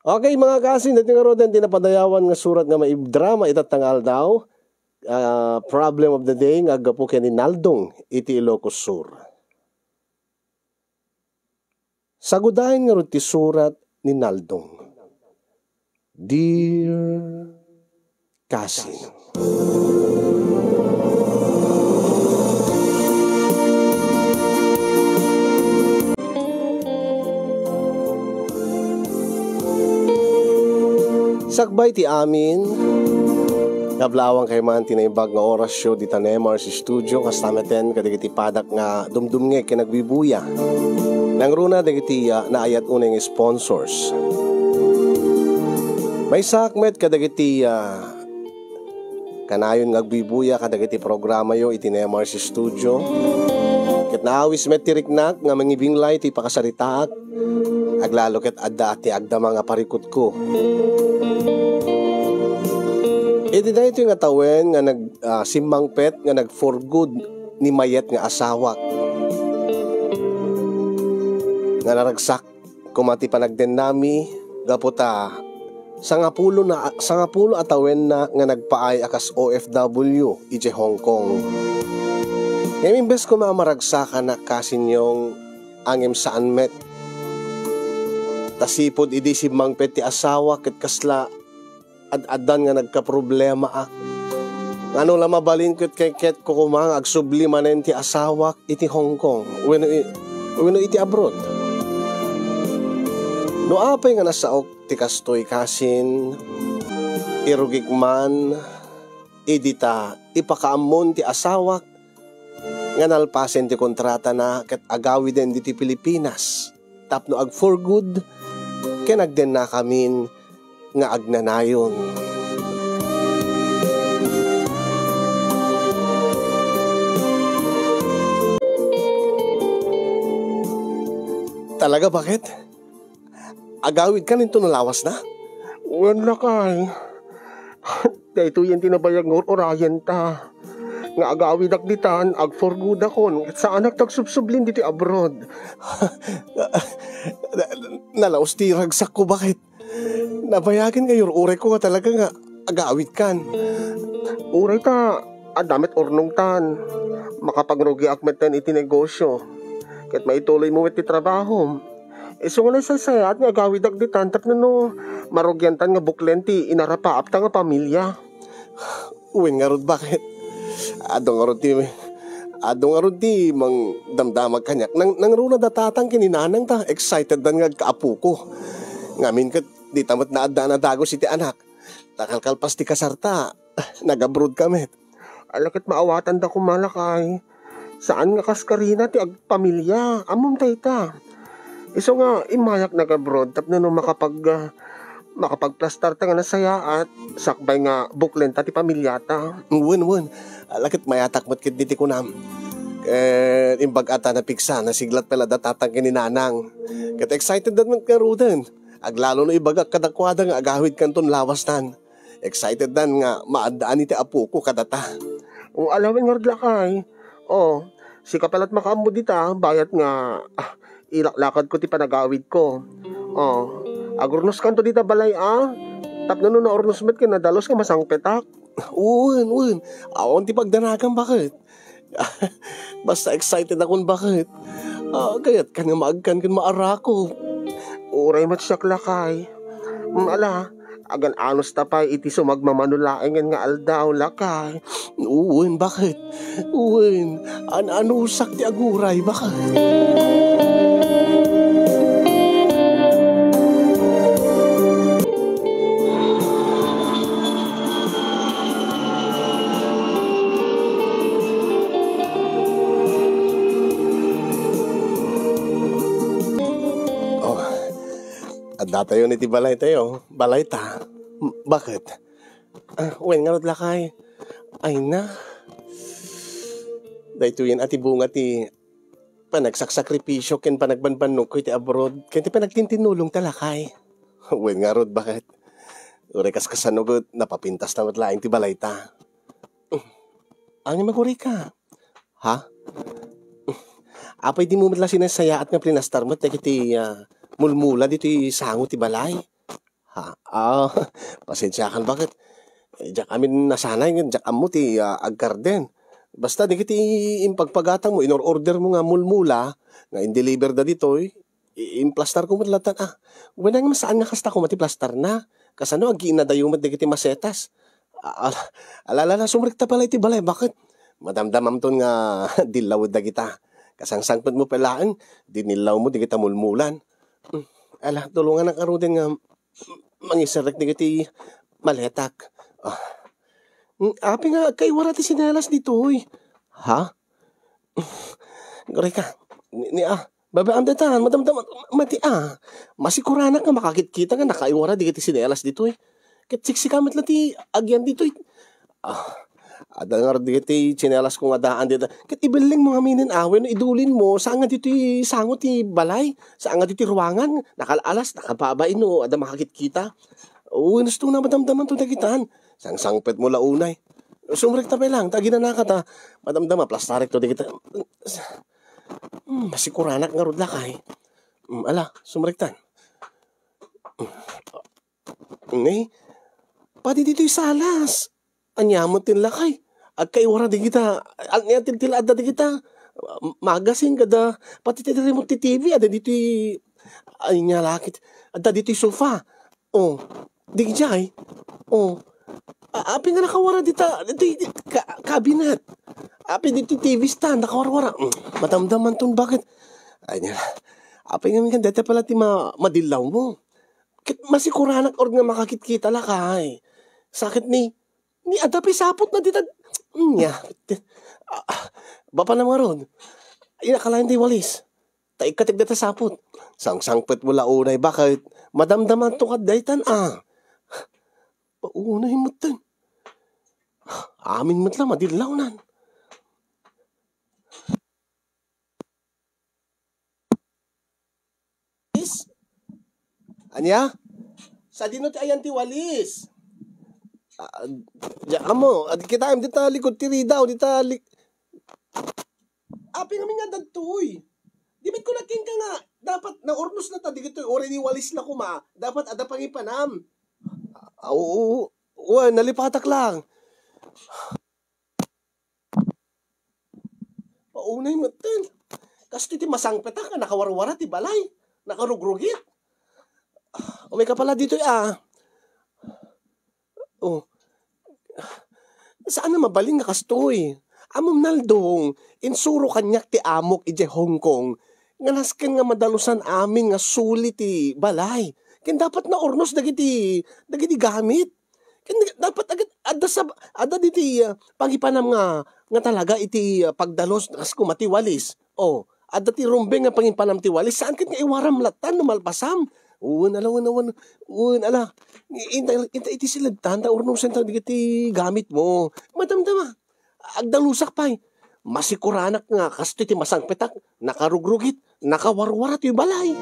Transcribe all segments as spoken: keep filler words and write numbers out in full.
Okay, mga kasin, daytoy ngaruden ti napadayawan nga surat nga maidrama itatta nga aldaw, ah, problem of the day nga aggapu ken ni Naldong iti Ilocos Sur. Sagudayen ngarud ti surat ni Naldong. Dear Kasin. Sakbay ti amin, kablaawangkayo man ti naimbag nga orasyo dita Nemar's Studio, kasta metten kadagiti padak nga dumdumngeg ken agbubuya. Nangruna dagiti, ah, naayat unay nga sponsors. Maysaak met kadagiti, ah, kanayon nga agbubuya kadagiti programayo iti Nemar's Studio. Ket naawis met ti riknak nga mangibinglay ti pakasaritaak. Aglalo ket adda ti agdama nga parikutko. Iti daytoy nga tawen nga nag-, ah, simmangpet nga nag-for good ni mayat nga asawak. Nga naragsak koma ti panagdennami gapu ta sangapulo na, sangapulo a tawenna nga nagpaay a kas O F W idiay Hong Kong. Ngem imbes koma a maragsakan a kasinyong, ngem saan met. Ta sipud idi simmangpet ti asawak ket kasla ad-addan nga nagkaproblemaak. Ngano la mabalin ket, ket, ket koma nga agsubli manen ti asawak iti Hong Kong wenno i-, wenno iti abroad? No apay nga nasaok ti kastoy, kasin, irugik man idi ta ipakaammon ti asawak nga nalpasen ti kontratana ket agawiden ditoy Pilipinas tapno ag-for good ken agdennakamin nga agnanayon. Talaga, baket? Agawidkan inton lawasna? Wen, lakay. Daytoyen ti nabayag nga ur-urayenta. Nga agawidak ditan, ag-for goodakon, ket saanak ti agsubsublin ditoy abroad. Nalaus ti ragsakko, baket? Nabayagen nga ur-urayko nga talaga nga agawidkan. Uray ta, adda met urnongtan. Makapagrugiak metten iti negosyo. Ket maituloymo met ti trabahom. Isu nga naisaysayaat nga agawidak ditan tapno no marugiantan nga buklen ti inarapaapta nga pamilia. Wen ngarud, baket? Adu ngarud ti, adu ngarud ti mangdamdamag kaniak. Nang, nangruna da tatang ken ni nanang ta excited dan nga agkaapoko. Ngamin ket dita met naadda a nadagus iti anak. Ta kalkalpas ti kasarta, nag-abroad ka met. Ala ket maawatanda koma, lakay. Saan nga kas karina ti agpamilia. Ammom dayta. Isu nga immayak nag-abroad tapno no makapag-, ah, makapagplastarta nga nasayaat, sakbay nga buklenta ti pamiliata. Wen, wen. Ala ket mayatak met ket diti kunam. Ket imbag-at a napigsa, nasiglat pay la da tatang ken ni nanang. Ket excited da met ngaruden. Aglalo no ibagak kadakuada nga agawidkanton lawastan. Excited dan nga maaddaan iti apoko kadata. O, ala wen ngarud, lakay. O, sika pay la't makaammo dita, bayat nga, ah, ilaklakadko ti panagawidko. O, agurnoskanto dita balay, a? Tapno no naurnos met ken nadalus nga masangpetak. Wen, wen. Awan ti pagdanagam, baket? Basta excited akon, baket? Ah, kayatkan nga maagkan ken maarakop. Uray met siak, lakay. Mm, ala, agan-anusta pay iti sumagmamano laengen nga aldaw, lakay. Wen, baket? Wen, an-anusak ti aguray, baket? Oh, addatayon iti balaytayo. Balayta. M-, baket? Ah, wen ngarud, lakay. Ay na. Daytoyen a ti bunga ti panagsaksakripisio ken panagbanbannogko iti abroad ken ti panagtintinnulongta, lakay. Wen ngarud, baket? Uray kas kasano ket napapintas ta met laeng ti balayta. Angin, magurika. Ha? Apay dimo met la sinaysayaat nga plinastar met dagiti, ah, mulmula ditoy sango ti balay? Ah, ah, pasensiakan, baket diak amin nasanay nga diak ammo ti, ah, aggarden. Basta dagiti impagpagatangmo, inor-ordermo nga mulmula, nga in-deliver da ditoy, i-, implastarko met lattan, ah. Wen, ngem saan nga kasta koma ti plastarna? Kasano, aggiinnadayo met dagiti masetas? Ah, ala, ala, ala, sumrekta pay la iti balay, baket madamdamamton nga dillaw dagita. Kasangsangpetmo pay laeng, dinillawmo dagita mulmulan. Hmm, ala, tulonganak ngaruden nga mangiserrek dagiti maletak. Ah. Hmm, apay nga agkaiwara ti sinelas ditoy? Ha? Gray ka. Ni, ni, ah, babaam dayta, madamdam, mati, ah. Masikuranak nga makakitkita nga nakaiwara dagiti sinelas ditoy. Ket siksika met la ti agyan ditoy. Ah, adda ngarud dagiti tsinelas ko nga daan dita. Ket ibellengmo ngamin, awen no idulinmo, saan nga ditoy sango ti balay, saan nga ditoy ruangan, nakal-alas, nakababain no adda makakitkita. Wenno, madamdaman to dagitan. Sangsangpetmo la unay. Sumrekta pay lang, ta aginanaka ta madamdama, plastarek to dagita. Hmm, masikuranak ngarud lakay. Hmm, ala, sumrektan. Ni, padi ditoy salas. Ania met ti lakay? Agkaiwara dagita, ania ti, ti adda dagita? Magasin kada, pati ti remote ti T V, adda ditoy, ania la ket, adda ditoy sofa. Oh, diay. Oh. A-, apay nga nakawara dita, ditoy, di-, ka-, cabinet. Apay ditoy T V stand, nakawarwara. Mm, madamdaman ton, baket? Ania la. Apay ngamin nga dayta pala ti ma-, madillawmo? Ket masikuranak ngarud nga makakitkita lakay. Sakit ni, ni adda pay sapotna dita. Nia. Ah, ah, bapanam ngarud. Inakalayan ti walis. Ta ikkatek dayta sapot. Sangsangpetmo la unay, baket madamdaman to kad daytan, ah. Paunay metten. Amin met la madillawnan. Is? Ania? Sadino ti ayan ti walis? Ah, diak ammo, adi kitaem dita likod ti ridaw, dita li-, apay ngamin nga dadtoy? Di met kunak kenka nga dapat naurnos na ta digitoy, uray ni walis la koma, dapat adda pangipanam. Ah, oo, oo. Wen, nalipatak lang. Paunay metten. Kastoy ti masangpetak nga nakawarwara ti balay. Nakarugrugit. Umay ka pala ditoy, ah. Oh. Saan a mabalin nga kastoy? Ammom, Naldong, insuro kaniak ti amok idiay Hong Kong nga nasken nga madalusan amin nga suli ti balay. Ken dapat naurnos dagiti, dagiti gamit. Ken dapat agad, adda sab-, adda diti, ah, pangipanam nga, nga talaga iti, ah, pagdalus, kas kuma ti walis. Oh, adda ti rumbeng nga pangipanam ti walis, saan ket nga iwaram lattan no malpasam. Wen, ala, wen, wen, wen, ala. Inta, inta iti siledtan, ta urnosen ta dagiti gamitmo. Madamdama. Agdalusak pay. Masikuranak nga kastoy ti masangpetak, nakarugrugit, nakawarwara ti balay.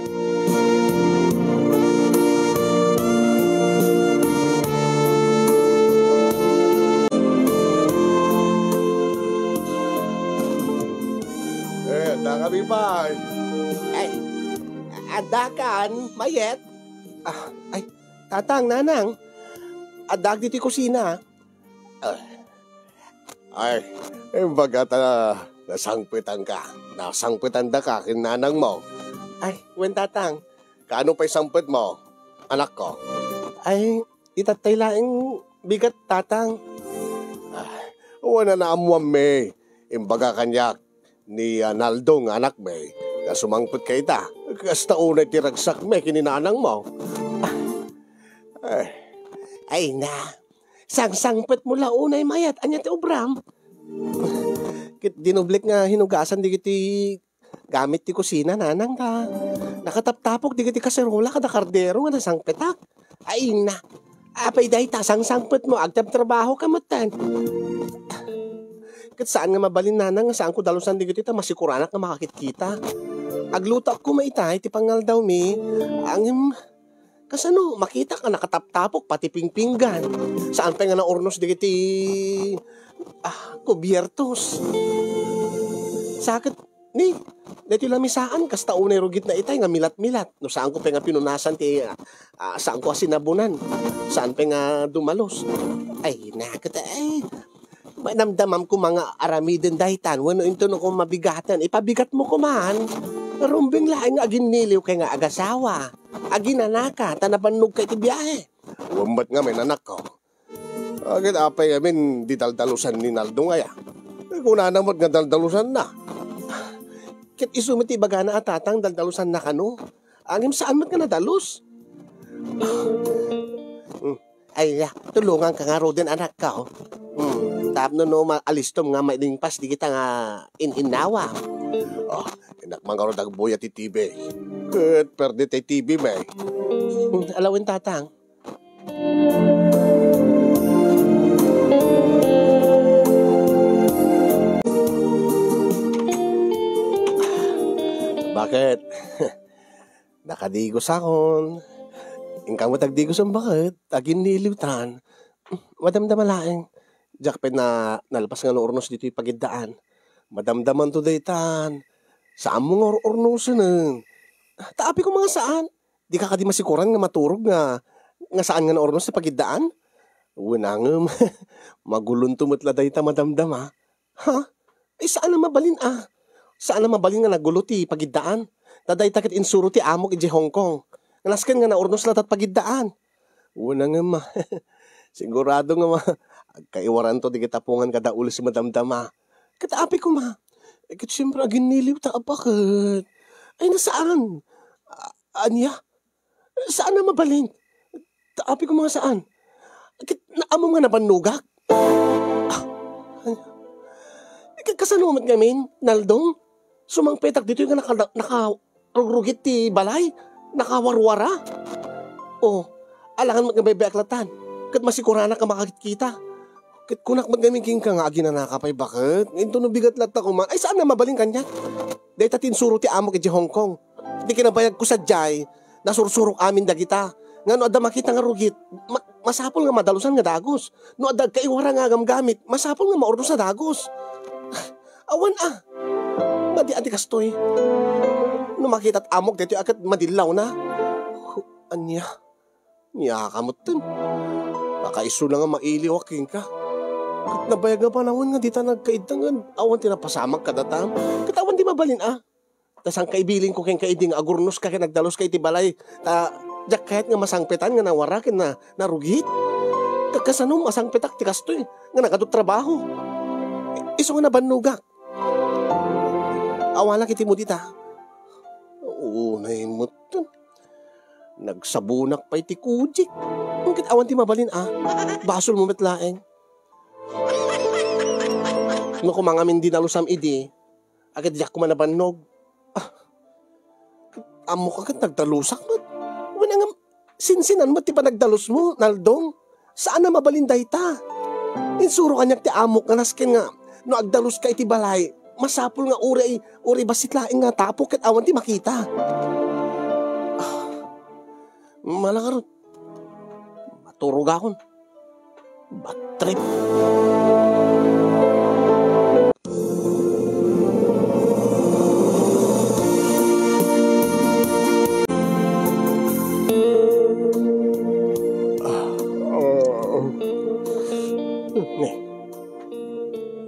Eh, adda kami pay. Ay, adda kan, Mayet? Ah, ay, Tatang, Nanang, addaak ditoy kusina. Ah. Ay, imbaga ta nasangpetanka. Nasangpetandaka ken nanangmo. Ay, wen, Tatang. Kaano pay sangpetmo, anakko? Ay, itattay laeng bigat, Tatang. Ah, wen a naammoammi. Imbaga kaniak ni, ah, Naldo nga anakmi, nga sumangpetka ita. Kasta unay ti ragsakmi ken ni nanangmo. Ah. Ay. Ay na, sangsangpetmo la unay, Mayet. Ania ti obram? Ket dinoblek nga hinugasan dagiti gamit ti kusina, nanang, ta nakataptapok dagiti kaserola kada kardero nga nasangpetak. Ay na, apay dayta, sangsangpetmo, agtabtrabahoka metten. Ket saan nga mabalin, nanang, nga saanko dalusan dagitoy ta masikuranak nga makakitkita. Aglutoak koma ita iti pangaldawmi, ngem kasano, makitak a nakataptapok pati pingpinggan. Saan pay nga naurnos dagiti, ah, kubiertos. Sa ket, Ni, daytoy lamisaan, kasta unay rugitna itay nga milat-milat. No saanko pay nga pinunasan ti, ah, ah, saanko a sinabunan. Saan pay nga dumalus. Ay, naku, ta-, ay, madamdamam koma nga aramiden daytan, wenno intono koma mabigaten. Ipabigatmo koman. Rumbeng laeng nga aginniliw kay nga agasawa. Aginanaka, ta nabannogka iti biahe. Wen met ngamin, anakko. Ket apay ngamin di daldalusan ni Naldong aya? Kunana met nga daldalusanna. Ket isu met ti ibagana a tatang, daldalusanna kano. Ngem saan met nga nadalus. Hmm. Ay, ya, tulonganka ngaruden, anakko. Hmm, tapno no ma-, alistom nga mailingpas dagita nga in-innawa. Oh, innak man ngarud agbuya ti T V. Ket perde ti T V, may. Hmm, alawen, tatang. Baket? Nakadigosakon. Inka met agdigosen, baket? Aginniliwtan. Madamdama laeng. Diak pay na-, nalpas nga naurnos ditoy pagiddaan. Madamdamanto daytan. Saanmo nga ur-urnosenen. Ta apay koma nga saan. Dika kadi masikuran nga maturog nga, nga saan nga naurnos ti pagiddaan? Wen a ngem, magulonto met la dayta madamdama. Ha? Ay, saan a mabalin a. Saan a mabalin nga nagulo ti pagiddaan. Ta dayta ket insuro ti amok idiay Hong Kong. Nga nasken nga naurnos latta ti pagiddaan. Wen a ngem, sigurado nga ma-, agkaiwaranto dagiti tapungan kada ules madamdama. Ket apay koma. Eh, ket siempre, aginniliwta a baket. Ay, na saan? A-, ania? Saan a mabalin? Ta apay koma nga saan? Ket naammom nga nabannogak? Ah, ket kasano met ngamin, Naldong? Sumangpetak ditoy nga naka-, nakarugrugit ti balay? Nakawarwara? Oh, alangan met nga bebe-, aklattan. Ket masikuranak a makakita. Ket kunak met ngamin kenka nga aginanaka pay, baket? Intono bigat latta koma. Ay, saan a mabalin kaniak? Dayta ti insuro ti amok idiay Hong Kong. Iti kinabayagko sadiay, nasursurok amin dagita. Nga no adda makita nga rugit, ma-, masapul nga madalusan nga dagus. No adda agkaiwara nga gamgamit, masapul nga maurnos a dagus. Awan a. Madi a ti kastoy. No makitat amok daytoy a ket madillawna. Ania? Niaka metten. Nakaisuna nga mailiwak kenka. Ket nabayag nga panawen nga dita nagkaidda nga awan ti napasamak kadata. Ket awan ti mabalin a. Ta saan kaibilinko kenka idi nga agurnoska ken agdaluska iti balay. Ta diak kayat nga masangpetan nga nawara ken na, narugit. Ket kasano masangpetak ti kastoy nga nagadu trabaho? Isu nga nabannogak. Awanak iti mudita. Unay metten. Nagsabonak pay ti kujik. Ket awan ti mabalin a. Basolmo met laeng. No koma ngamin dinalusam idi, a ket diak koma nabannog. Ah, ammok a ket nagdalusak met. Wen a ngem, sinsinan met ti panagdalusmo, Naldong. Saan a mabalin dayta. Insuro kaniak ti amok nga nasken nga no agdaluska iti balay, masapul nga uray, uray bassit laeng nga tapok ket awan ti makita. Ah, mala ngarud. Maturogakon. Bad trip. Ah, ah. Ni,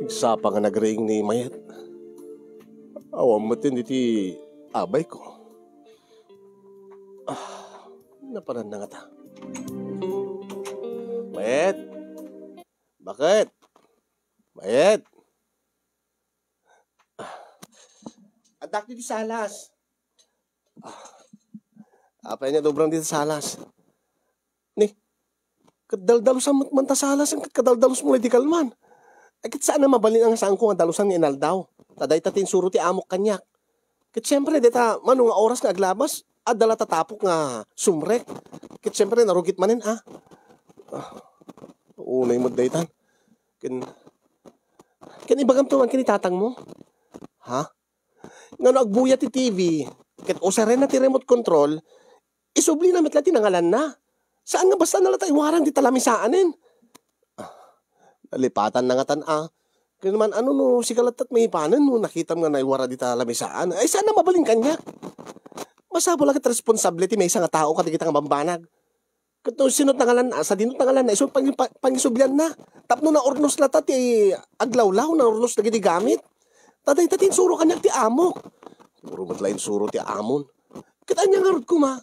nagsapa nga nagriing ni Mayet. Awan met iti abayko. Ah, napanan na ngata. Mayet? Baket? Mayet? Ah, addak ditoy salas. Ah, apay nga dobrang ditoy salas? Ni, ket daldalusan met man ta salas, ket kadaldalusmo la idi kalman. Ay, ket saan a mabalin a nga saanko nga dalusan nga inaldaw. Ta dayta ti insuro ti amok kaniak. Ket siempre, dayta mano nga oras nga aglabas, adda la tatapok nga sumrek. Ket siempre, narugit manen, ah. Ah, unay met daytan. Ken, ken ibagamto man ken ni tatangmo? Ha? Nga no agbuya ti T V, ket usarenna ti remote control, isublina met la ti nangalanna. Saan nga basta na la ta iwarang dita lamisaanen? Ah, nalipatanna ngatan a. Ken man, ano no sika latta ti maipanen no nakitam nga naiwara dita lamisaan? Ay, saan a mabalin kaniak. Masapul a ket responsable ti maysa nga tao kadagita nga bambanag. Ket no sino't nangalan-, sadino't nangalanna, isu pang-, pa-, pangisublianna. Tapno naurnos latta ti aglawlaw, naurnos dagiti gamit. Ta dayta ti insuro kaniak ti amok. Puro met la insuro ti amon. Ket ania ngarud koma?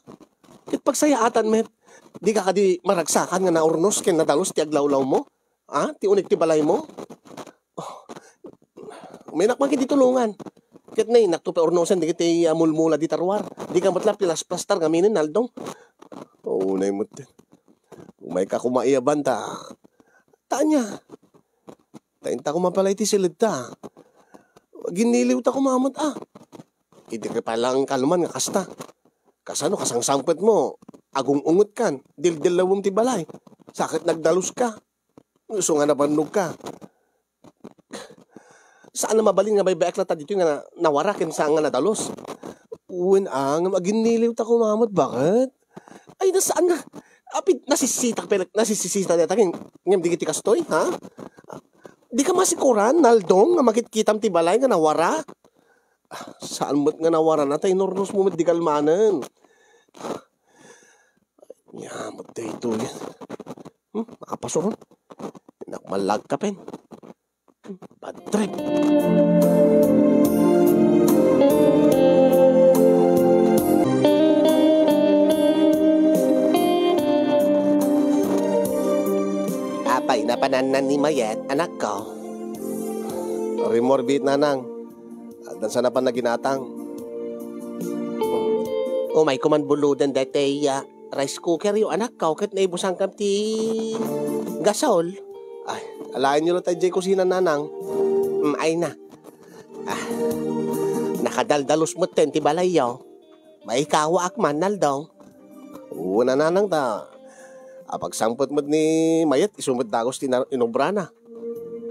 Ket pagsayaatan met. Dika kadi maragsakan nga naurnos ken nadalus ti aglawlawmo? Ah, ti unig ti balaymo? Oh, umaynak man ket di tulongan. Ket nainakto pay urnosen dagiti, ah, mulmula dita ruar. Dika met la pilasplastar ngamin, Naldong. Unay met. Umayka koma iya banda. Ta ania? Ta inta koma pala iti siledta. Aginniliwta koma met, ah. Idi ka pay lang kalman nga kasta. Kasano kasangsangpetmo? Agung-ungetkan, dildillawem ti balay. Sa ket nagdaluska. Isu nga nabannogka. Saan a mabalin nga baybayak latta ditoy nga na-, nawara ken saan nga nadalus. Wen, ah, ngem aginniliwta koma met, baket? Ay, na saan nga, apid nasisitak pay, nasisisita dayta ngem, ngem dagiti kastoy, ha? Dika masikuran, Naldong, nga makitkitam ti balay nga nawara? Ah, saan met nga nawarana ta inurnosmo met di kalmanen? Ania met daytoy? Hmm, apasuron. Nakmallag ka pen. Bad trip. Apay, napananna ni Mayet, anakko? Rimmuar biit, nanang. Addan sa napan naginatang. Umayko man buludan daytoy, ah, rice cooker yo, anakko, ket naibusankam ti gasol. Ay, alaenyo latta idiay kusina, nanang. Mm, ay na. Ah, nakadaldalus metten ti balayyo. Maikawaak man, Naldong. Wen a, nanang, ta apagsangpet met ni Mayet, isu met dagus ti na-, inobrana.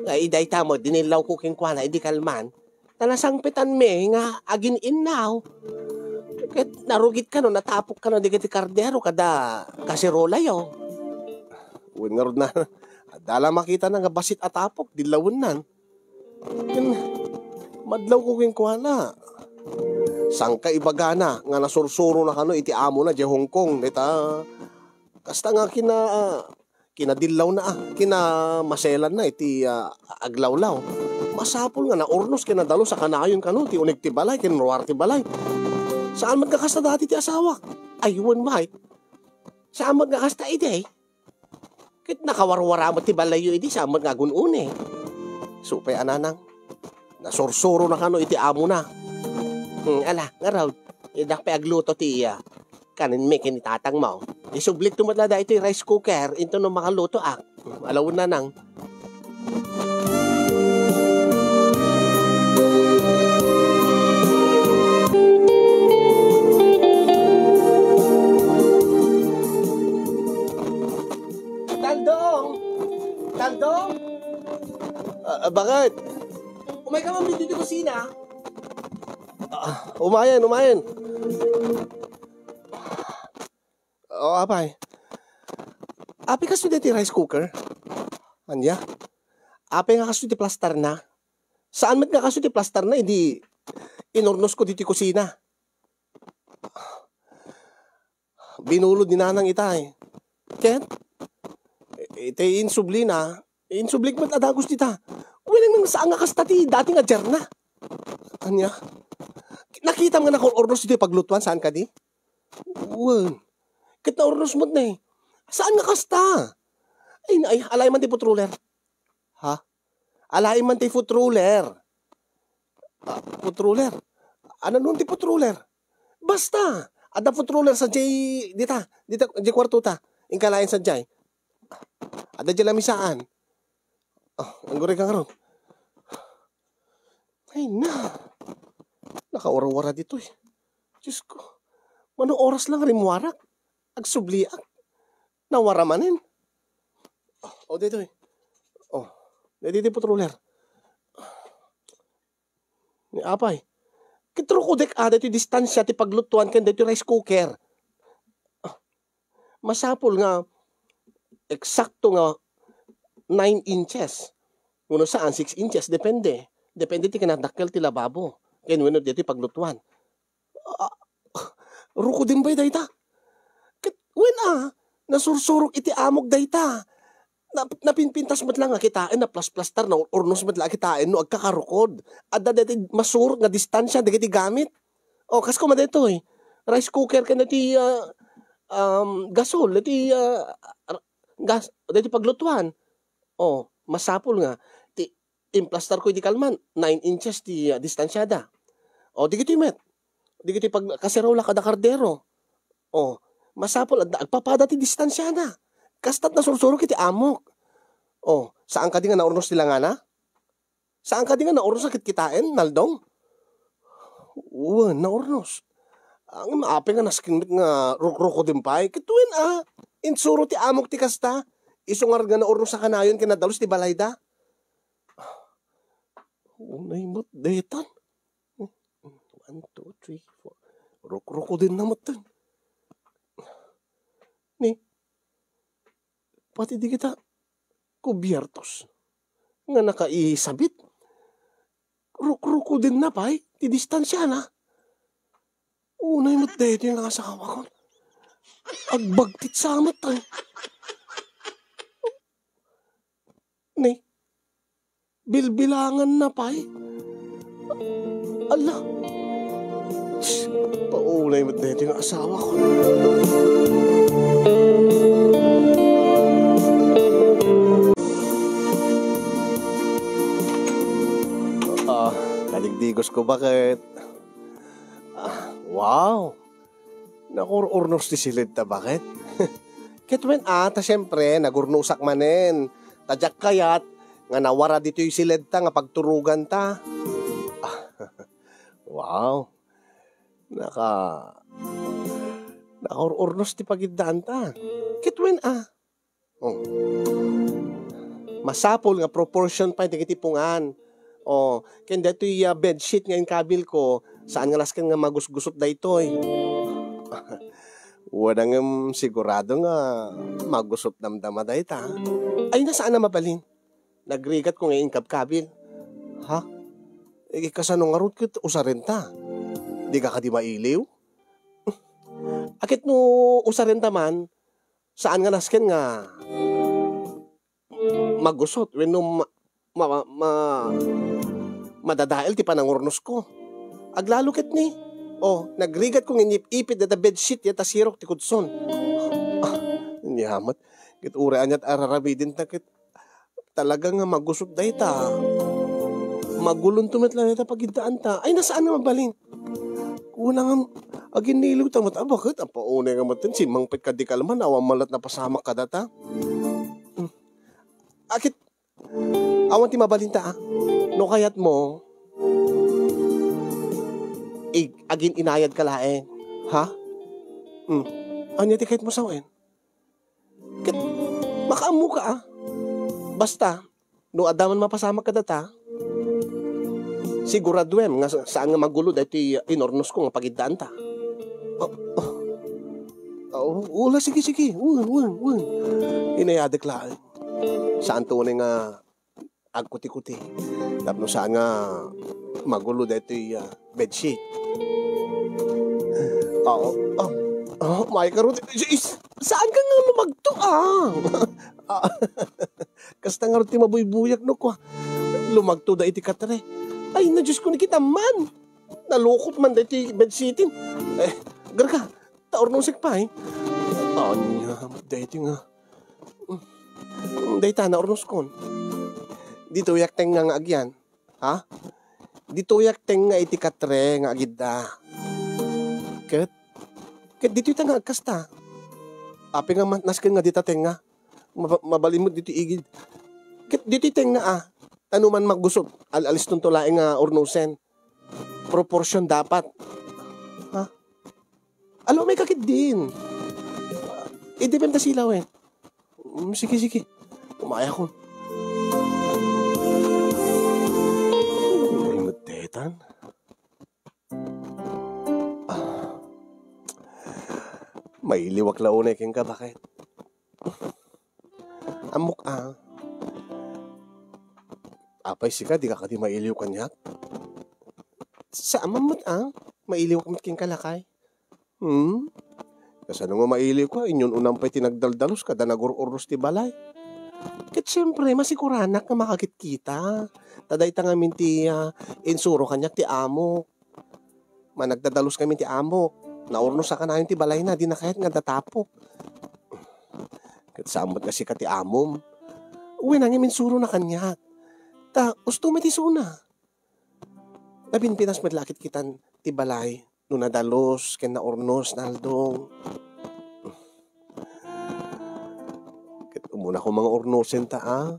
Ay, dayta met, dinillawko kenkuana idi kalman. Ta nasangpetanmi nga agin-innaw. Ket narugit kano, natapok kano dagiti kardero kada kaserolayo. Wen ngarud, nanang, adda la makitana nga bassit a tapok, dillawennan. Ken madlawko kenkuana. Sangka ibagana nga nasursurona kano iti amona idiay Hong Kong, dayta kasta nga kina-, kinadillawna, ah, kinamaselanna iti, ah, aglawlaw. Masapul nga naurnos ken nadalus a kanayon kano ti unig ti balay ken ruar ti balay. Saan met nga kasta dati ti asawak? Ay, wen, Mike. Saan met nga kasta idi? Ket nakawarwara met ti balayyo idi, saan met nga agun-uni. Isu pay a, nanang, nasursurona kano iti amona. Hmm, ala, ngarud, idak pay agluto ti iya. Kanenmi ken ni tatangmo. Isublikto met la daytoy rice cooker, intono makalutoak. Hmm, ala wen, nanang. Naldong! Naldong! Ah, ah, baket? Umayka man ditoy kusina. Ah, umayen, umayen. O, apay. Apay, kastoy daytoy rice cooker? Ania? Apay nga kastoy ti plastarna? Saan met nga kastoy ti plastarna idi inurnosko ditoy kusina? Binulod ni nanang itay. Ket iti insublina, insublik met a dagus dita. Wen, saan nga kasta ti dati nga jarna? Ania? Nakitam nga nakur-urnos ditoy paglutuan, saan kadi? Wen. Ket naurnos met ne. Saan nga kasta? Ay, ay, alay man ti food roller. Ha? Alaem man ti food roller. Ah, food roller? Ania no ti food roller? Basta, adda food roller sadiay, dita, dita, diay kuartota. Inka laeng sadiay. Adda diay lamisaan. Ah, agurayka ngarud. Ay na. Nakawarwara ditoy. Diyos ko. Mano oras lang rimmuarak. Agsubliak. Nawara manen. O, daytoy. O, daytoy ti food roller. Ni apay. Ket rukodek a daytoy distansia ti paglutuan ken daytoy rice cooker. Ah, masapul nga eksakto nga nine inches. Wenno saan, six inches, depende. Depende ti kinadakkel ti lababo. Ken wenno ditoy paglutuan. Ah, ruko din bay dayta? Ket wen a, nasursurok iti amok dayta. Na-, napinpintas met la nga kitaen, naplasplastar, naur-urnos met la a kitaen no agkakarukod. Adda daytoy masurot nga distansia dagiti gamit. O, kas koma daytoy, rice cooker ken daytoy, ah, um, gasol, daytoy, ah, r-, gas, daytoy paglutuan. O, masapul nga ti implastarko iti kalman, nine inches ti, ah, distansiada. O, dagitoy met. Dagitoy pag-, kaserola kada kardero. O, masapul, adda, agpapada ti distansiana. Kasta't nasursurok iti amok. O, saan kadi nga naurnos ti langana? Saan kadi nga naurnos a kitkitaen, Naldong? Wen, naurnos. Ngem apay nga nasken met nga rukruko din pay? Ket wen a, insuro ti amok ti kasta. Isu ngarud nga naurnos a kanayon ken nadalus ti balayda. Unay met daytan. One, two, three, four. Rukruko din na met ten. Ni, pati dagita kubiertos nga nakaisabit, rukruko din na pay ti distansiana. Unay met daytoy nga asawakon. Agbagtit sa met, ay. Ni, bilbilanganna pay. Ala. Paunay met daytoy nga asawakon. Ah, kadigdigosko, baket. Ah, wow! Nakur-urnos ti siledta, baket? Ket wen a, ta siempre, nagurnosak manen. Ta diak kayat nga nawara ditoy siledta nga pagturoganta. Ah, wow. Naka-, nakaur-urnos ti pagiddaanta. Ket wen a. Oh. Masapul nga proportion pay dagiti pungan. Oh, ken daytoy, ah, bedsheet nga inkabilko, saan nga nasken nga magusgusot daytoy. Wen a ngem sigurado nga magusot damdama dayta. Ay, na saan a mabalin. Nagrigatko nga inkabkabil. Ha? Eh, kasano ngarud ket usarenta? Dika kadi mailiw? Aket no usarenta man, saan nga nasken nga magusot wenno ma-, ma-, ma-, madadael ti panangurnosko. Aglalo ket ni, oh, nagrigatko nga inip-ipit dayta bedsheet, dayta sirok ti kudson. Ah, ania met, ket uray aniat a raramidenta ket talaga nga magusot dayta. Magulonto met la dayta pagiddaanta. Ay, na saan nga mabalin. Kunam, aginniliwta met, a, baket? Apo, unay nga met, simmangpet kadi kalman, awan man la napasamak kadata. Hmm. Aket, awan ti mabalinta, a. No kayatmo, ig-, agin-inayadka laeng. Ha? Hmm. Ania ti kayatmo sawen? Ket makaammoka, a. Basta, no adda man mapasamak kadata, siguraduem nga sa-, saan nga magulo daytoy inurnosko nga pagiddaanta. Oh, oh. Oh, ula, sige, sige. Wen, wen, wen. Inayadek laeng. Saanto unay nga agkuti-kuti. Tapno saan nga magulo daytoy, ah, bedsheet. Oo. Oh, oh, may karot. Is-, saan ka nga lumagto, ah? Ah, kasta ngarud ti mabuybuyak no kua. Lumagto da iti katre. Ay, na Diyos ko, ni kita man. Nalukot man daytoy bedsheet. Eh, garga, ta urnosek pay. Ania, daytoy nga. Dayta, naurnoskon. Ditoyak tengnga nga agyan. Ha? Ditoyak tengnga iti katre nga agidda. Ket, ket ditoyta nga agkasta. Apay nga ma-, nasken nga dita tengnga. Maba-, mabalin met ditoy igid. Ket ditoy tengnga, a. Ta no man magusot, al-alistonto laeng nga urnosen. Proportion dapat. Ha? Alo, may kakit din. Idipem ta silaw, eh. Mm, sige, sige. Umayakon. Ay, matetan. Ah. Mailiwak la unay kenka, baket? Ammok, a. Apay sika, dika kadi mailiw kaniak? Saan man met, a. Mailiwak met kenka, lakay. Hmm? Kasano nga mailiwka? Inyon unam pay ti nagdaldalos kada nagur-urnos ti balay. Ket siempre, masiguranak nga makakitkita. Ta dayta ngamin ti, a, insuro kaniak ti amok. Managdadalus ngamin ti amok. Naurnos a kanayon ti balayna, dina kayat nga adda tapok. Ket saan met nga sika ti amom. Wen, ngem insurona kaniak. Ta, usto met isuna. Nabinbinas met la a kitkitan ti balay no nadalus ken naurnos, Naldong. Ket umuna koma nga urnosen ta, a.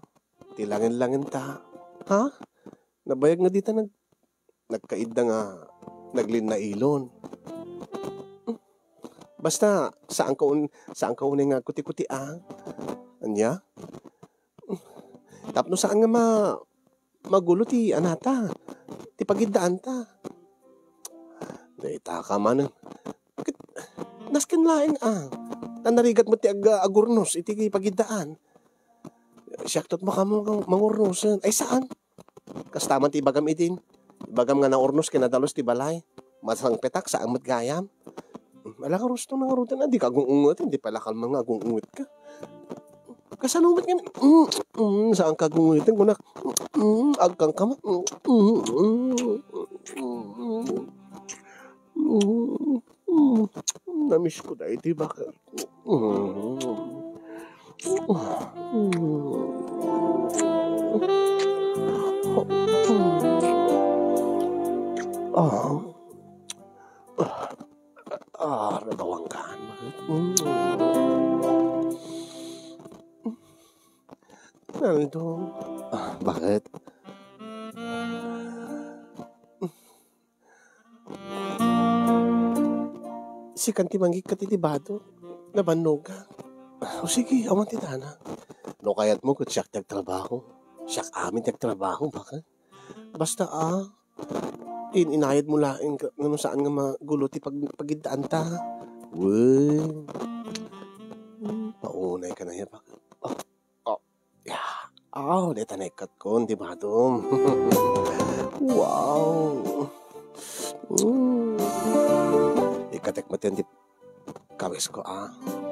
Ti langen-langen ta. Ha? Nabayag nga dita nag-, nagkaidda nga naglinnailon. Basta, saanka un-, saanka unay nga agkuti-kuti, a. Ania? Tapno saan nga ma-, magulo ti anata, ti pagiddaanta. Dayta ka manen. Ket nasken laeng, a. Ta narigat met ti ag-, agurnos iti pagiddaan. Siakto met makaammo nga mangurnosen. Ay, saan? Kasta man ti ibagam idin. Ibagam nga naurnos ken nadalus ti balay. Masangpetak, saan met gayam. Ala, nga rusto na nga ruten, a, dika agung-ungeten, di pala kalman nga agung-ungetka. Kasano met nga, mm, mm, saanka agung-ungeten, kunak, mm, agkangkama, mm, mm, mm, mm, mm, mm, namiss ko daytoy, bakit? Mm. Ah. Ah, nabawangkan. Mm. Naldo. Ah, bakit? Sikan ti manggikkat iti bado. Nabannoga. O sige, awan ti dana. No kayatmo, ket siak ti agtrabaho. Siak amin ti agtrabaho, bakit? Basta, a, in-inayad mo laeng ka, ngano saan nga magulo ti pag-, pagiddaanta. Wen. Hmm, paunay ka na ya, bakit? Ah, ah, ya. Aw, deta naikkatkon ti badom. Wow. Mm. Ikkatek met ti kawisko, a.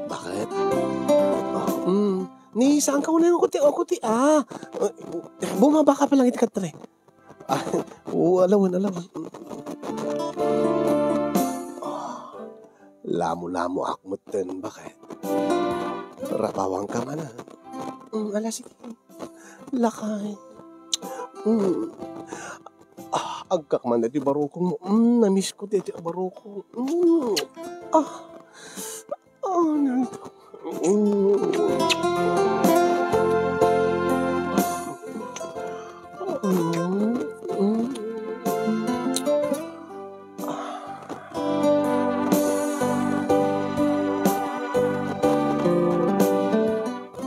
Bakit? Ah, mm. Ni, saanka unay nga kuti-kuti, a. Eh, bumaba ka pa lang iti katre. Ah, oo, alawen, alawen. Ah, lamo-lamoak metten, bakit? Rabawanka man, a. Mm, ala, sige. Lakay. Mm. Ah, agkak man daytoy barukong. Mm, namiss ko daytoy a barukong. Mm. Ah. Ah, naldo. Mm. Mm. Mm.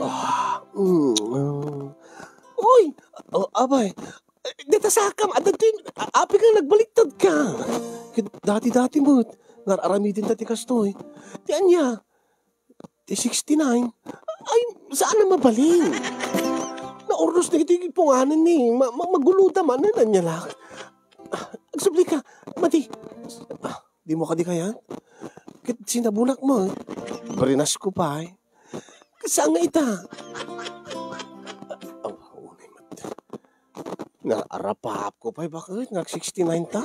Ah, mm. Uy! Oh, abay, eh, dita sakam, adda ti, a-, apay nga nagbaliktad ka. Ket dati-dati met, nga ar-aramidenta ti kastoy. Ti ania? Ti sixty-nine? Ay, saan a mabalin? Naurnos na iti punganan ni, ma-, ma-, maguloda man, ania la. Ah, agsubli ka, madi. Ah, dimo kadi kayat? Ket sinabonak met. Brinas ko pay. Saan nga ita? Aw, unay met. Nga arapap ko pay, bakit? Nga sixty-nine ta?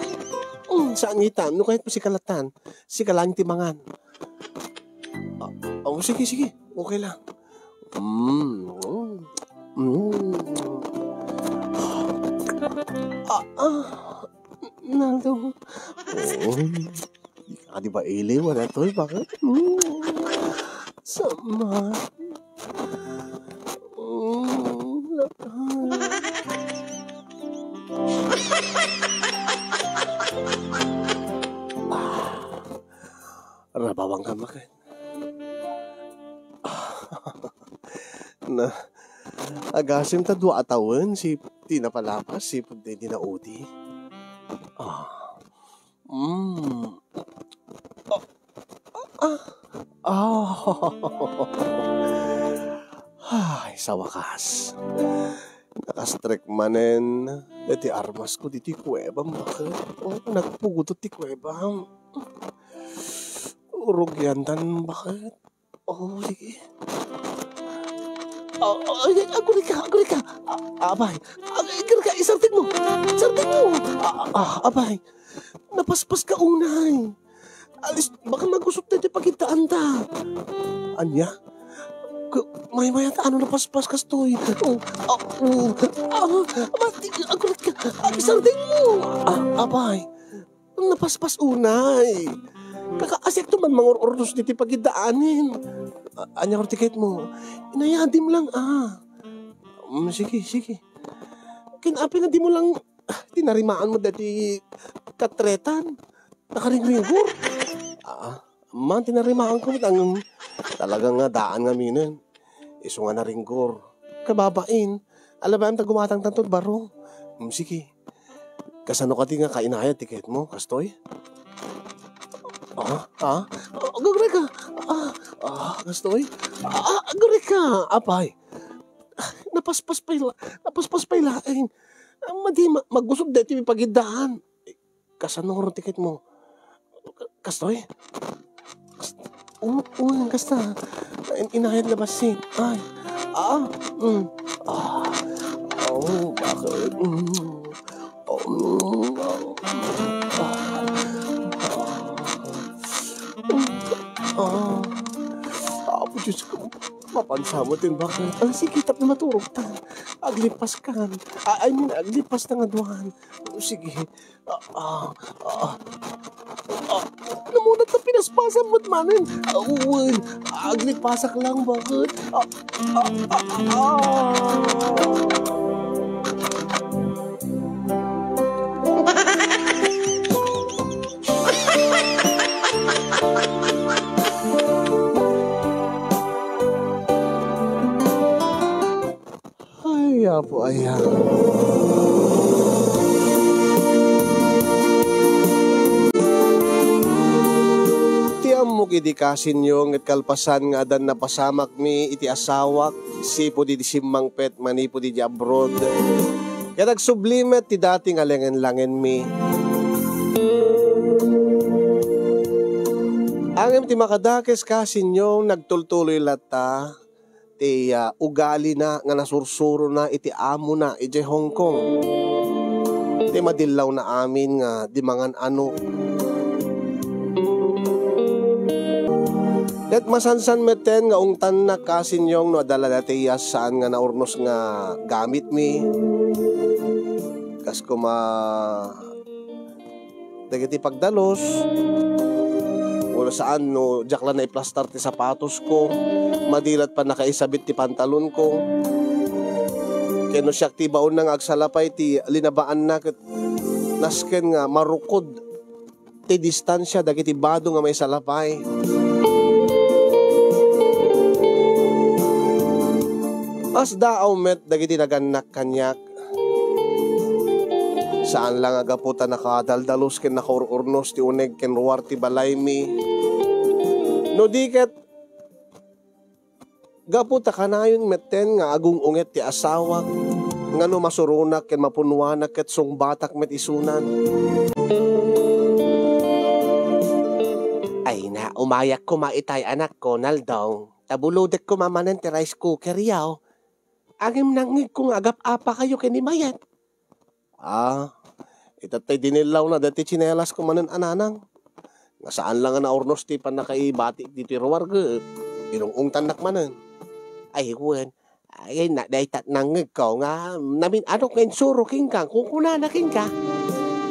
Hmm, saan nga ita? No kayat mo, sika latan. Sika lang ti mangan. Ah, oh, sige, sige. Okay lang. Mm. Mm. Ah, ah. Naldo. Oh. Adi ba iliw? Wala to, eh. Bakit? Mm. Sama. Mm. Ah. Rabawang ka, bakit? Na, agasem ta dua a tawen, si, ti napalapas, si pagdedi na udi. Ah. Mm. Ah. Ah. Ah. Ay, sa wakas. Nakastrek manen daytoy armasko ditoy kuwebam, baket. O, nagpugtot ti kuwebam. Urugiantan, baket. O, sige. A-, a-, ay, agurika, agurika. A-, apay, ag-, agurika, isartingmo. Isartingmo. A-, a-, apay, napaspaska unay. Alis, baka magusot daytoy pagiddaanta. Ania? Ku-, maymayat a no napaspas kastoy. O, a, o, a, mati, agurika, agisardengmo. A, apay, napaspas unay. Kakaasiakto man mangur-urnos ditoy pagiddaanen. A, ania ngarud ti kayatmo? Inayadim lang, a. Mm, sige, sige. Ken apay nga dimo lang tinarimaan met daytoy katretan? Nakaringringgor. A, ammo, tinarimaanko met ngem talaga nga daan ngaminen. Isu nga naringgor. Kababain, ala bain ta gumatangtanto ti baro. Mm, sige. Kasano kadi nga kainayat ti kayatmo, kastoy? A, a, agurika. A, a, kastoy? A, agurika. Apay. Napaspas pay la-, napaspas pay laeng. Madi ma-, magusot daytoy pagiddaan. Kasano ngarud ti kayatmo? Ka-, kastoy? Kas-, u-, u-, kasta. In-, inayat la bassit. Ay. A, mm. A. O, baket? Mm. O, mm. A. A. A. Apo Diyos ko, mapansa mo tin baket. A, sige, tapno maturogtan. Aglipaskan. A, I mean, aglipasta nga duan. O, sige. A, a, a, a, namunat ta pinaspasam met manen. A, wen, aglipasak lang, baket. A, a, a, a, a. Ay, Apo, aya. Ti ammok idi kasinyo, ngem kalpasan nga addan napasamakmi iti asawak, sipud idi simmangpet manipud idi abroad. Ket agsubli met ti dati nga langen-langenmi. Ngem ti makadakes kasinyo, nagtultuloy latta ti, ah, ugalina nga nasursurona iti amona idiay Hong Kong. Ti madillawna amin nga di mangan-ano. Ket masansan metten nga ungtannak kasinyo no adda la dayta saan nga naurnos nga gamitmi. Kas koma dagiti pagdalus, wenno saan no diak la naiplastar ti sapatosko, madi la pannakaisabit ti pantalonko. Ken no siak ti ibaonna nga agsalapay ti linabaanna ket nasken nga marukod ti distansia dagiti bado nga maisalapay. Asdaaw met dagiti nagannak kaniak. Saan la nga gapu ta nakadaldalus ken nakaur-urnos ti uneg ken ruar ti balaymi. No di ket, gapu ta kanayon metten nga agung-unget ti asawak, nga no masuronak ken mapunnoanak ket sungbatak met isunan. Ay na, umayak koma itay, anakko, Naldong, ta bulodek koma manen ti rice cooker yaw. Ngem nangngegko nga agap-apakayo ken ni Mayet. Ah, itattay dinillawna daytoy tsinelasko manen a nanang. Nga saan la nga naurnos ti pannakaibati ditoy ruar ket inung-ungtannak manen. Ay, wen. Ay, na, dayta nangngegko nga namin-ano nga insuro kenka, kunkunana kenka.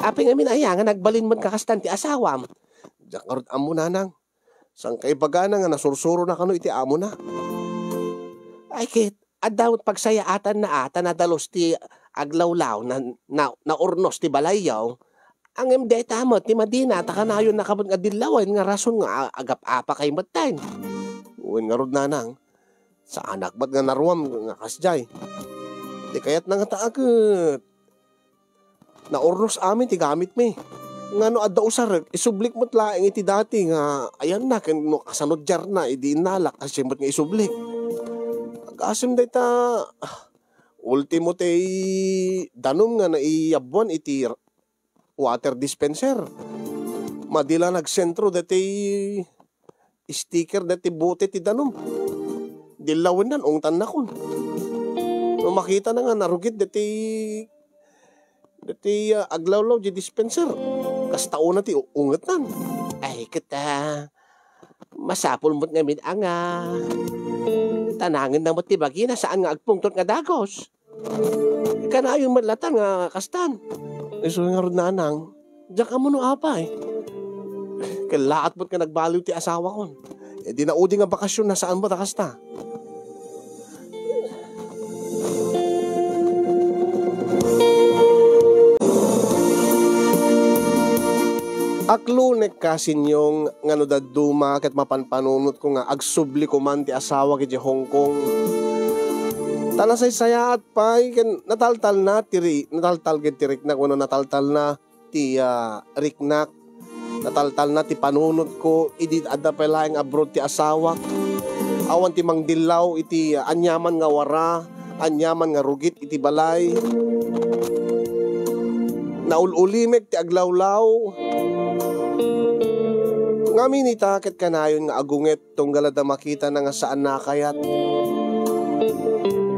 Apay ngamin aya nga nagbalin met nga kastan ti asawam? Diak ngarud ammo, nanang. Saan ka ibagana nga nasursurona kano iti amona? Ay, ket, adda met pagsayaatanna a ta nadalus ti aglawlaw, na, na, naurnos ti balayyo. Ngem dayta met ti madina ta kanayonnaka met nga dillawen nga rason nga a-, agap-apakay metten. Wen ngarud, nanang, saanak met nga naruam nga kasdiay. Ti kayatna ngata a ket naurnos amin ti gamitmi. Nga no adda usarek, isublik met laeng iti dati nga ayanna ken no kasano diarna idi innalak, kasdiay met nga isublik. Agasem dayta, ah, Ultimo ti danum nga naiyabbuan iti water dispenser. Madi la nagsentro daytoy sticker daytoy bote ti danum. Dillawenna, ungtannakon. No makitana nga narugit daytoy, daytoy, ah, aglawlaw ti dispenser, kasta unay ti u-, ungetnan. Ay, ket, ah, masapul met ngamin a nga tanangenna met ti bagina, saan nga agpungtot nga dagus. Kanayon met latta nga kastan. Isu ngarud, nanang, diak ammo no apay. Kellaat met nga nagbaliw ti asawakon. E, di naudi nga bakasionna, saan met a kasta. Aklunek, kasinyong, nga no dadduma ket mapanpanunotko nga agsubli koman ti asawak idiay Hong Kong. Ta nasaysayaat pay ken nataltalna ti ri-, nataltal ket ti riknak wenno nataltalna ti, ah, riknak. Nataltalna ti panunotko idi adda pay laeng abroad ti asawak. Awan ti mangdillaw iti aniaman nga wara, aniaman nga rugit iti balay. Naul-ulimek ti aglawlaw. Ngamin ita ket kanayon nga agunget tunggal adda makitana nga saanna a kayat.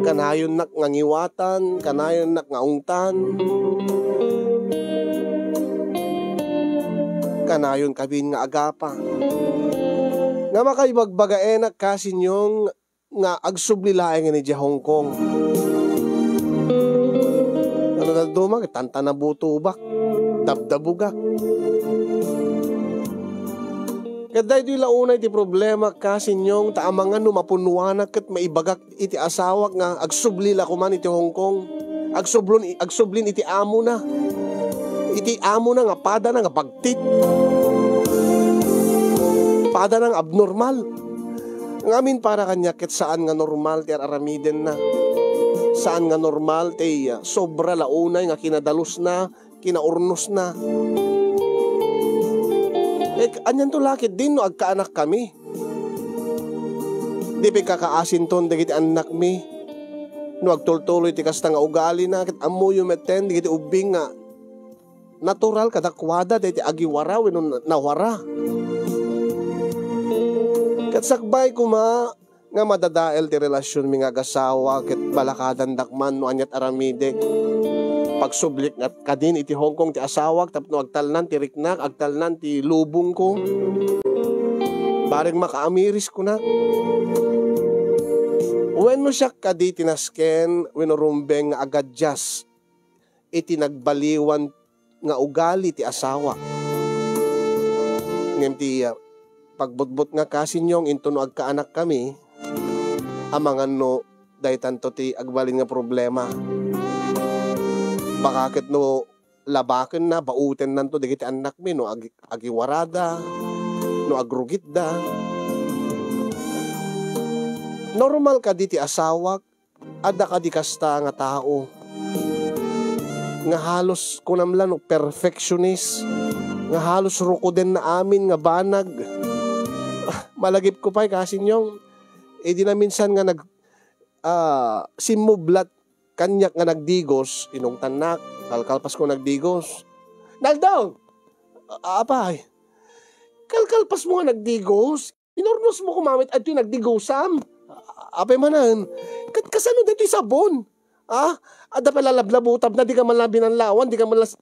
Kanayonnak nga ngiwatan, kanayonnak nga ungtan. Kanayon kamin nga agapa. Nga makaibagbagaenak, kasinyong, nga agsubli laengen idiay Hong Kong. Ano dadduma, tanta nabutobak, dabdabugak. Ket daytoy la unay ti problema, kasinyong, ta amangan no mapunnoanak ket maibagak iti asawak nga agsubli la koman iti Hong Kong. Agsublon-, agsublin iti amona. Iti amona nga padana nga bagtit. Padana nga abnormal. Ngamin para kaniak ket saan nga normal ti ar-aramidenna. Saan nga normal ti, ah, sobra la unay nga kinadalusna, kinaurnosna. Eh, anianto la ketdin no agkaanakkami? Di pay kakaasinton dagiti annakmi no agtultuloy ti kasta nga ugalina, ket ammoyo metten dagiti ubbing nga natural kadakuada daytoy agiwara wenno na-, nawara. Ket sakbay koma nga madadael ti relasionmi nga agasawa ket balakadandak man no aniat aramidek. Pagsublik nga kadin iti Hong Kong ti asawak tapno agtalnan ti riknak, agtalnan ti lubongko. Bareng makaamiris, kunak. Wenno siak kadi ti nasken wenno rumbeng nga agadjust iti nagbaliwan nga ugali ti asawa. Ngem ti, ah, pagbutbutna, kasinyong, inton no agkaanakkami, amangan no daytanto ti agbalin nga problema. Baka ket no labakenna, bautennanto dagiti annakmi no ag-, agiwarada, no agrugitda. Normal kadi ti asawak? Adda kadi kasta nga tao nga halos, kunam la no, perfectionist, nga halos rukodenna amin nga banag. Ah, malagipko pay, kasinyong, idi naminsan nga nag-, ah, simmublat kaniak nga nagdigos, inungtannak, kalkalpasko nagdigos. "Naldo! A-, apay, kalkalpasmo nga nagdigos? Inurnosmo koma met daytoy nagdigosam. A-, apay manen, ket kasano daytoy sabon? Ah, adda pay la lablabutabna, dika man la binanlawan, dika man la s-,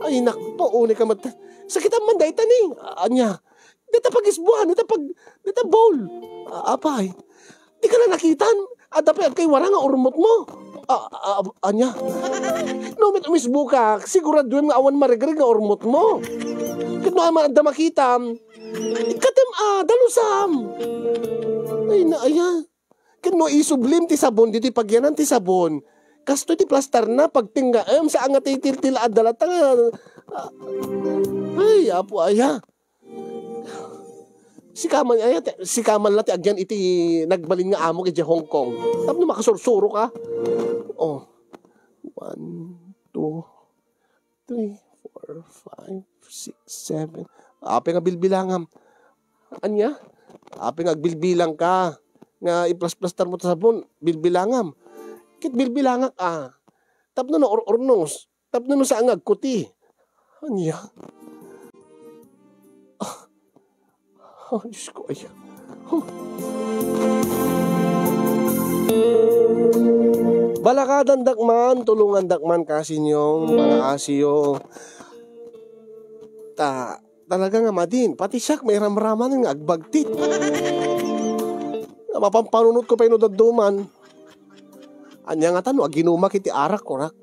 ay, nakpo, unay ka met. Sakitam man dayta ni. Ania? Dita pagisbuan, dita pag-, dita bowl. A-, apay, dika la nakitan? Adda pay agkaywara nga urmotmo. A-, a-, ania? No met umisbuka, siguraduem nga awan maregreg nga urmotmo. Ket no awan adda makitam, ikatem a dalusam." Ay, na, aya. Ket no isublim ti sabon, ditoy pagyanan ti sabon, kastoy ti plastarna, pagtenggaem, saan nga ti tiltil adda latta nga, ah, ay, Apo, aya. Sika man, aya, ti, sika man la ti agyan iti nagbalin nga amok idiay Hong Kong. Tapno makasursuro ka. Oh. One, two, three, four, five, six, seven. Apay nga bilbilangam. Ania? Apay nga agbilbilang ka nga iplasplastar mo ta sabon, bilbilangam. Ket bilbilangak a. Tapno naur-urnos. Tapno no saan nga agkuti. Ania? Ah. Oh, Diyos ko, ay. Huh. Balakadandak man, tulongandak man, kasinyong, mga asiyo. Ta, talaga nga madin. Pati siak, mairamraman nga agbagtit. Nga mapampanunot ko pay no dadduma. Ania ngata no aginumak iti arak, kunak.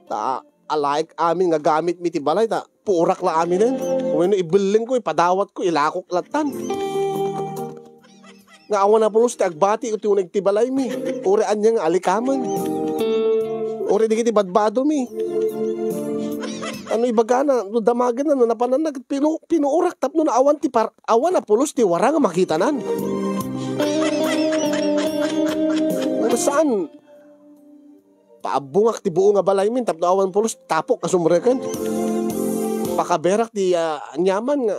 Ta, alaek amin nga gamitmi ti balay, ta purak la aminen. Wenno ibellengko, ipadawatko, ilakok lattan. Nga awan a pulos ti agbati iti uneg ti balaymi. Uray ania nga alikamen. Uray dagiti badbadomi. Ano ibagana, no damagenna, no napananna, ket pinu-, pinurak tapno naawan ti par-, awan a pulos ti wara nga makitanan. Ano saan? Paabbongak ti buo nga balaymin tapno awan pulos, tapok a sumreken. Pakaberak ti, ah, aniaman nga,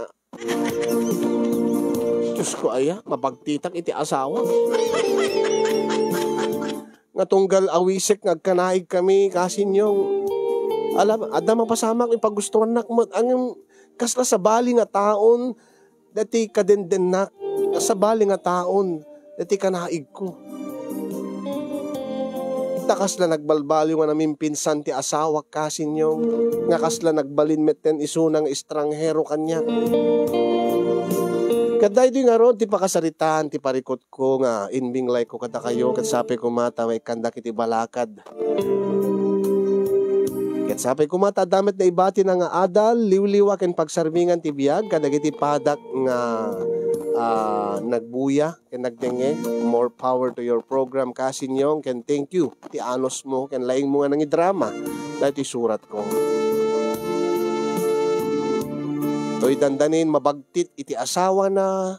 Diyos ko, aya, mabagtitak iti asawa. Nga tunggal awisek nga agkanaig kami, kasinyong. Alam, adda mapasamak, ipagustuannak met. Ngem kasla sabali nga taon, dati kadendennak, sabali nga taon, dati kanaigko. Ta kasla nagbalbaliw nga namimpinsan ti asawak, kasinyong, nga kasla nagbalin metten isuna nga estranghero kaniak. Ket daytoy ngarud ti pakasaritaan ti parikutko nga imbinglayko kadakayo, ket sapay koma ta maikkandak iti balakad. Ket sapay koma ta adda met naibatina nga adal, liwliwa ken pagsarmingan ti biag kadagiti padak nga, ah, nagbuya ken nagdengngeg. More power to your program, kasinyong, ken thank you ti anusmo ken laingmo nga nangidrama daytoy suratko. Toy dandanin, mabagtit iti asawana,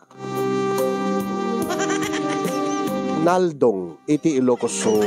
naldong iti Ilocos Sur.